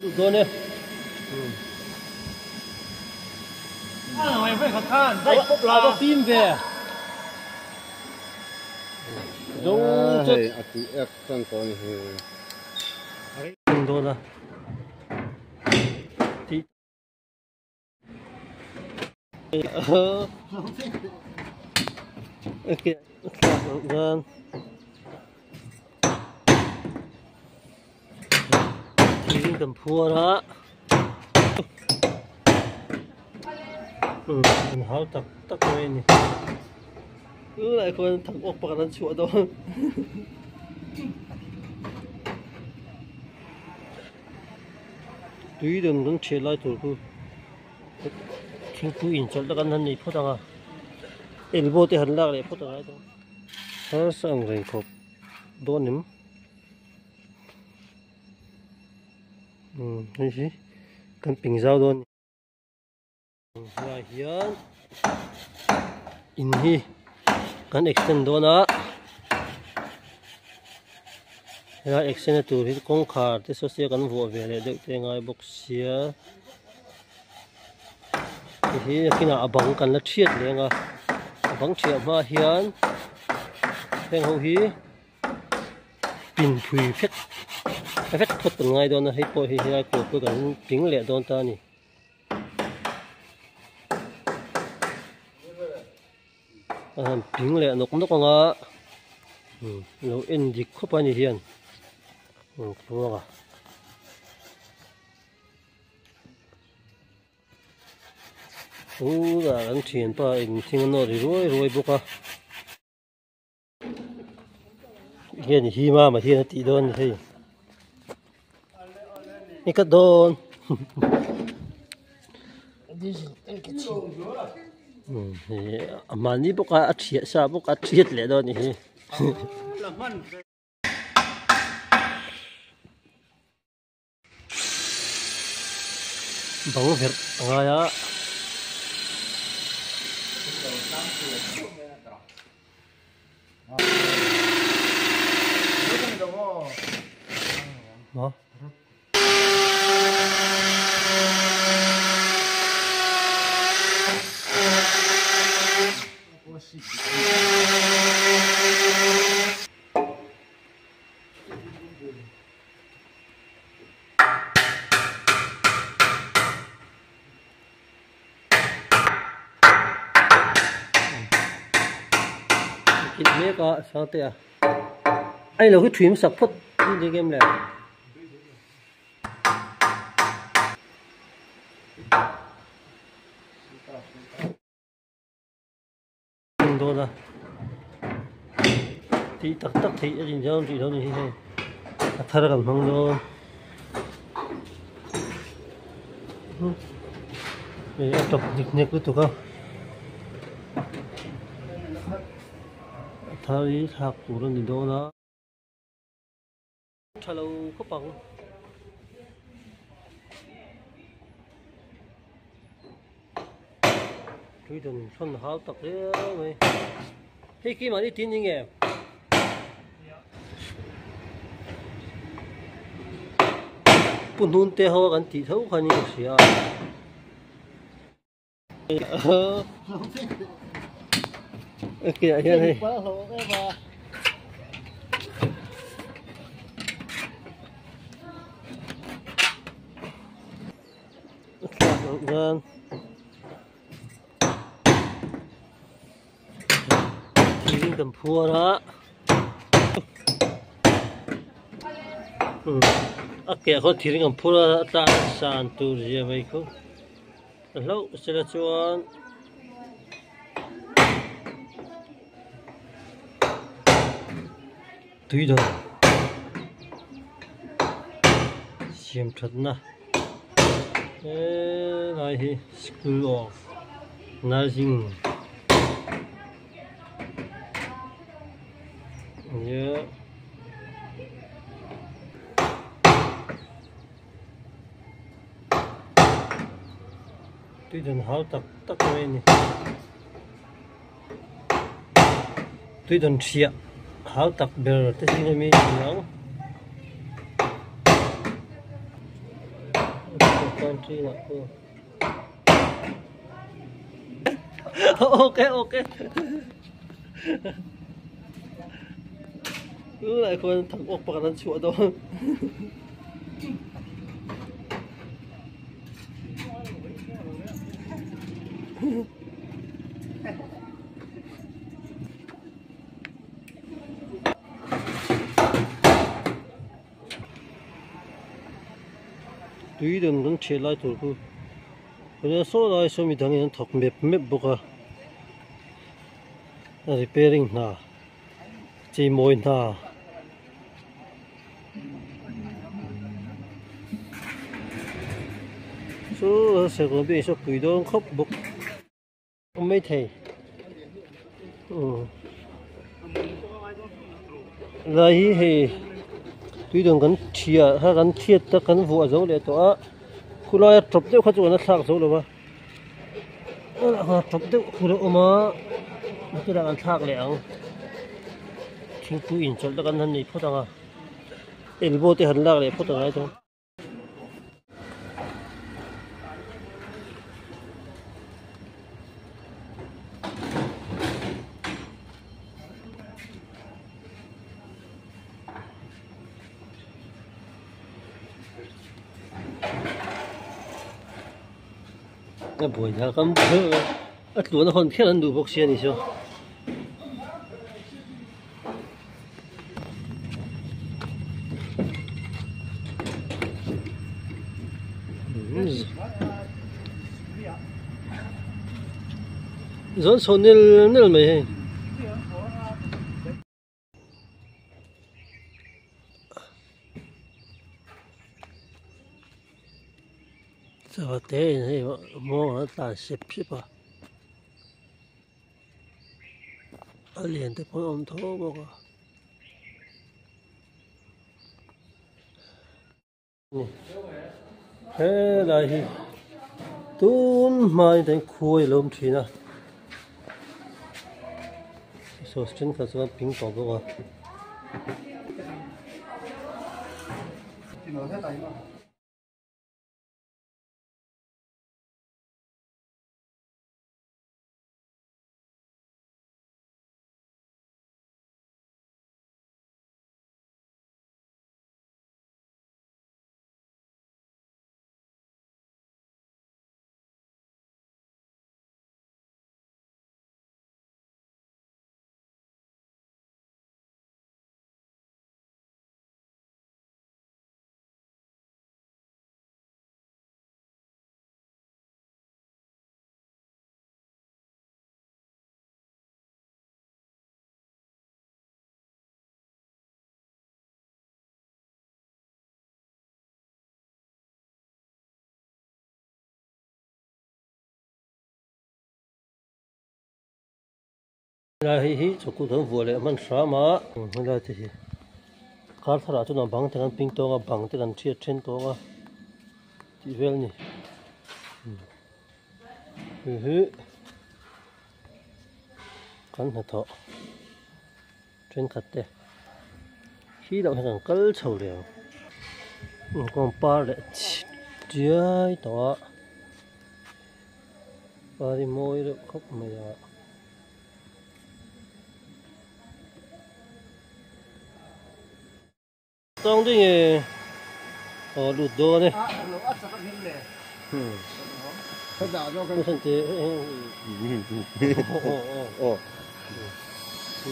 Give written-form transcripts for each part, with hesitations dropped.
Dawn e. A va fim ve. Hei a tih ek chuan tawh a ni hi. Dawn a. Thing kan phuar a an hau tak tak mai a ni tunah khuan thang awk pakhat an chhuah dawn. Tui dan kan thiat lai tur chu thingpui inchawlh te kan han nei phawt ang a elbow te han lak leh phawt ang a harsa ang reng khawp dawn em umm hei hi kan ping zau dawn a ni. Helai hian in hi kan extend dawn a helai extend na tur hi kawngkhar te saw sia kan vuah ve leh deuh te a ngai bawk sia hei hi nakinah a bang kan la thiat leh ang a a bang thiah hma hian heng ho hi pin phui vek vek phawt kan ngai dawn a hei pawh hi helai tur pawh kan ping leh dawn ta a ni. A han ping leh nawk nawk ang a lo en dik khawp a ni hian tluang a. Tunah kan thianpa in thing a nawr ri ruai ruai bawk a. Hian hi mama hian a tih dawn a ni hei ni ka dawn a mahni bawk a a thiah sa bawk a thiat leh dawn a ni hi. Bang verh a ngai a. Kit mek a sangte a ai lo hi thuim sak phawt ni game le dawn a tih tak tak theih a rin hian tih lo ni hi hei a thar kan hmang dawn hei a tawp hnik hnek lutuk a a thar hi thlak tur a ni dawn a. Tha lo khawp ang. Tui dan thawn hau tak riau mai. Hei khi mahni tin ni nge? Pu hnun te ho a kan tih tho kha ni ka hria. Kìa hian hei. Thlak thing kan phuar a a keh khaw thing kan phur a a tlan san tur zia mai khu. Ka hlauh sela chuan tui dawr siam thatna helai hi school of nursing ania. Tui dan hau tak tak mai a ni. Tui dan thiah hau tak ber te zing ami a ni ang. Canteen ah pawh ok ok tunah khuan thang awk pakhat an chhuah dawn. Tui dan kan thiah lai tur chu chuan saw lai saw midang in an thawk mep mep bawk a a repairing hna cheimawi hna. Chu serkawn biak in saw pui dawn khawp bawk. Awm mai thei lai hi hei tuidang kan thiah kha kan thiat ta kan vuah zo leh tawh a khulai a tawp deuh kha chu an la thlak zo lo va a tawp deuh khu la awm a chutah kan thlak leh ang thingpui inchawlh te kan han nei phawt ang a elbow te han lak leh phawt ang ai chuan. A buai thlak a a tluan a hawn phian an duh bawk sia ni chu. Zawn chho nil nil mai hei. Sava te in hei mawng an tlan sep sep a. A lian te pawh a awm tho bawk a. Helai hi tun hmain tain khuai a lo awm thin a saw thenkhat chuan ping tawh bawk a. Helai hei hi chawkut an vuah leh hman hram a helai te hi kar thar ah chuan a bang te kan ping tawng a bang te kan hriat then tawng a tih vel a ni hei hi kan hnathawh thenkhat te khi loh hian kan kal chho leh ang kawng par leh chiai tawh a par hi mawi reuh khawp mai a. Tawng ding e aw lut dawn e.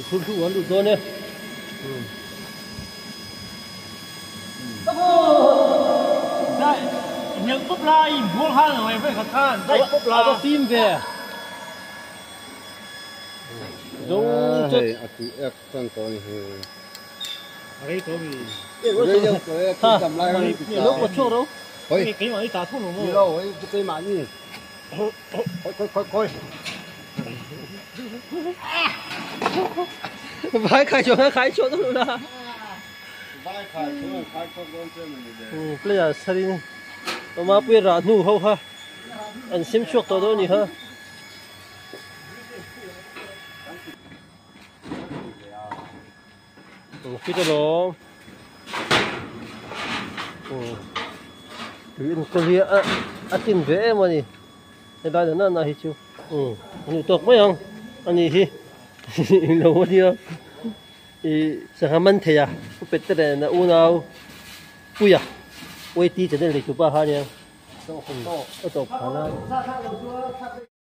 Thu lut dawn e. A va fim ve. Hei a tui ek chuan tawh a ni hi. Rei deuh tawh e tui tam lai khan ti tla hoi ni lo hoi chu keimahni khawi khawi khawi khawi. Vai khai chuan a khai chhuah dawn la. Vai khai chuan an khai chhuak dawn che mawni le. Player sarin awma pui rah hnu ho kha an sim chhuak tawh dawn a ni kha. Fit alawm. Tui enkawl hi a a tlin ve em a ni helai na na hi chu umm a hnu tawk mai ang a ni hi englo a nia ih sangha man thei a pu pet te leh na unau puia YT channel nei tupa kha ania a tawp khan a.